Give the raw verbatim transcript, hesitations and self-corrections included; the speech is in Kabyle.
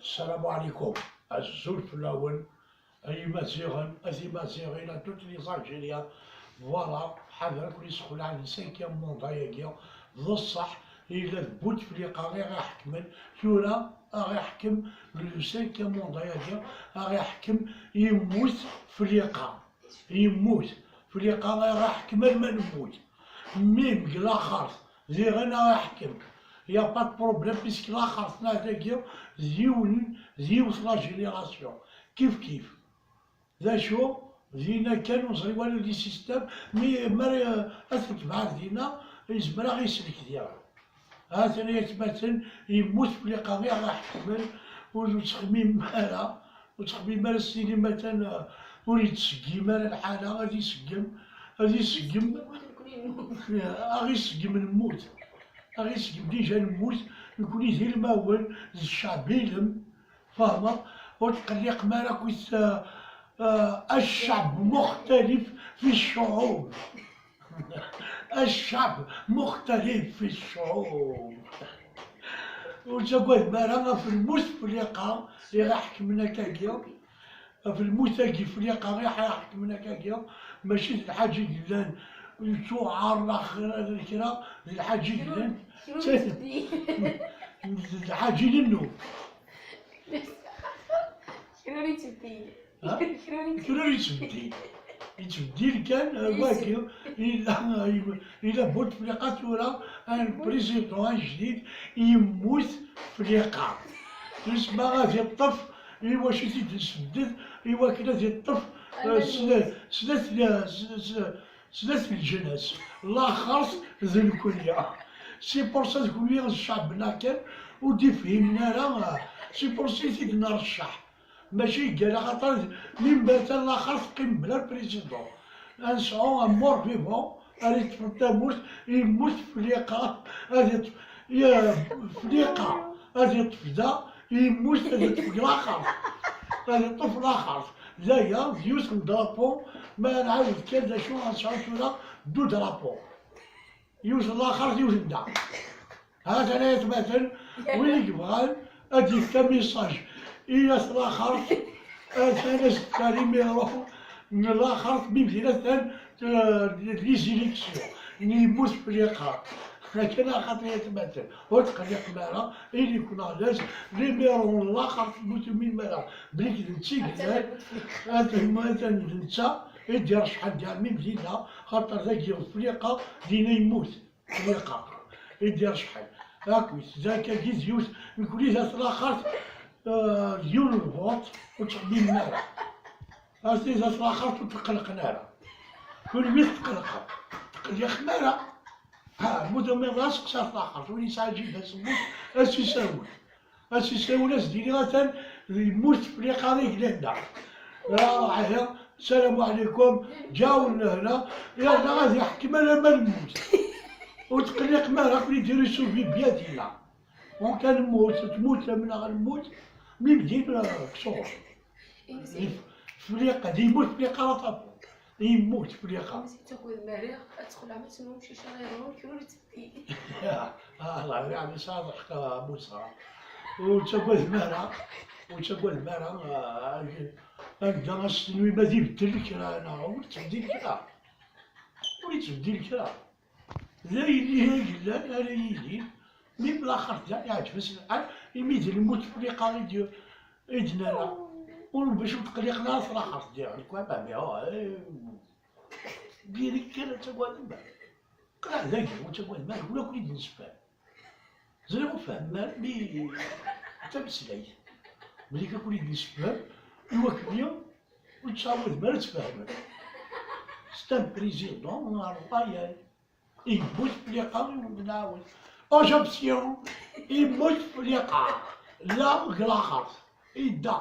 Salam alaikum. Azul fell-awen, ay Imaziɣen, a Timaziɣin, à toutes les Algériens. Voilà, ḥader ad ken-yessexleɛ di cinquième mandat-agi. D ṣṣeḥ, yella d Bouteflika i ɣ-iḥekmen. Tura, a ɣ-iḥkem le cinquième mandat-agi, a ɣ-iḥkem, yemmut Flika. Yemmut Flika, a ɣ-iḥkem arma nemmut. Même deg laxert, diɣen a ɣ-iḥkem. Y a pas de problème, puisque laxert neɣ dagi, d yiwen, d yiwet la génération. Kif kif. D acu, dinna kan ur ẓri wala di système, mi, mi ara ad t-tebɛed dinna, yezmer a ɣ-isellek diɣen. Ha-t-an ay atmaten, yemmut Flika, i ɣ-iḥekmen, ur nettxemmim ara, ur nettxemmim ara s tili matan, uh, ur yettseggim ara lḥala, ad iseggem, ad iseggem, a ɣ-iseggem nemmut, a ɣ-iseggem déjà nemmut, nekni d ilmawen, d ccɛeb ilem, fehmeḍ, ur tqelliqem ara akkit, uh, uh, الشعب مختلف في الشعوب. الشعب مختلف في الشعوب. Ur ttaggadem ara ɣef lmut Flika i ɣ-iḥekmen akkagi. Ɣef lmut-agi Flika i ɣ-iḥekmen akkagi. Mačči d lḥaǧa i yellan yettuɣar neɣ kra, d lḥaǧa i yellan d lḥaǧa ilennu. Kra ur yettbeddil. Ha? Kra ur yettbeddil. Yettbeddil kan, wagi, yella, yella Bouteflika tura, un président ajdid, yemmut Flika. Yesma ad yeṭṭef, i wacu i t-id-nsedded, i wakken ad yeṭṭef, eh, snat, snat, snat, snat n leǧnas, laxert d nekkni. C'est pour ça d kunwi d ccɛeb-nneɣ kan, ur d-ifhimen ara, c'est pour ça i t-id-nrecceḥ. Mačči gar axaṭer mi mbata laxert teqqim bla président. Ad nesɛu un mort vivant, ara yeṭṭfen tamurt, yemmut Flika, ad yeṭṭef, ya, Flika, ad yeṭṭef da, yemmut, ad yeṭṭef laxert. Ad yeṭṭef laxert. D aya, d yiwet n drapeau, ma nɛawed kan d acu, ad nesɛu tura deux drapeaux. Yiwet n laxert, yiwet n da. Ha-t-an ay atmaten, win i yebɣan ad d-yefk amessage i at laxert, atan as-d-terr imir n laxert, mi bdin atan, eh, les élections, mi yemmut Flika. Akken axaṭer ay atmaten, ur tqelliqem ara, ili-ken à l'aise, l'imir n laxert, ur tumin ara belli d netta i yellan, atan, atan d netta i d-ireccḥen diɣen mi bdin da, xaṭer dagi Flika, dinna yemmut. Ṭṭliqa i d-ireccḥen. Akkit, d akkagi d yiwet, nekni d at laxert, eh, d yiwen n lbuṭ, ur ttxemmimen ara. Ati d at laxert ur tqellqen ara. Kunwi tetqellqem, tqelliqem ara. Ha, muda miḍ aseqsi at laxert, win yesɛa jida semmus, ad s-isawel. Ad s-isawel, ad s-d-yini atan yemmut Flika i yellan da. Ah, aha, salam alaikum, ǧaw lehna, yerna ad iḥkem alamma nemmut. Ur tqelliqem ara, ad ken-id-iri subi bya dinna. Donc ad nemmut, temmut, lamna nemmut, mi bdin, ah, ksur. Flika, d yemmut Flika ara tafeḍ. Yemmut Flika. Ur tettaggadem ara, ad txelɛem, ad tenwem cica ɣer ɣur-k, ur Ah, Allah, yeɛni sɛiḍ lḥeqq a Musa. Ur ttaggadem ara, ur ttaggadem ara, ah, anda astenwi ma d ibeddel kra, neɣ ur yettbeddil kra. Ur yettbeddil kra. D ayen i yellan ara yili, mi laxert da, iɛǧeb-as lḥal, imi d lmut Flika i d-, i d-nala. Ur bac ur tqelliqen ara at laxert diɣen, quoi, bah, mais, oh, eh, diri kan ad taggadem. Qleɛ dagi, ur ttaggadem ara, ur ken-id-nessefhem. Ẓriɣ ur tfehmem ara, mi d tameslayt. Mlik ad ken-id-nessefhem, i wakken ur tettɛawadem ara ad tfehmem. C'est un président royal. Yemmut Flika, i wen-nɛawed. Égyptien, yemmut Flika. La, deg laxert. Yedda.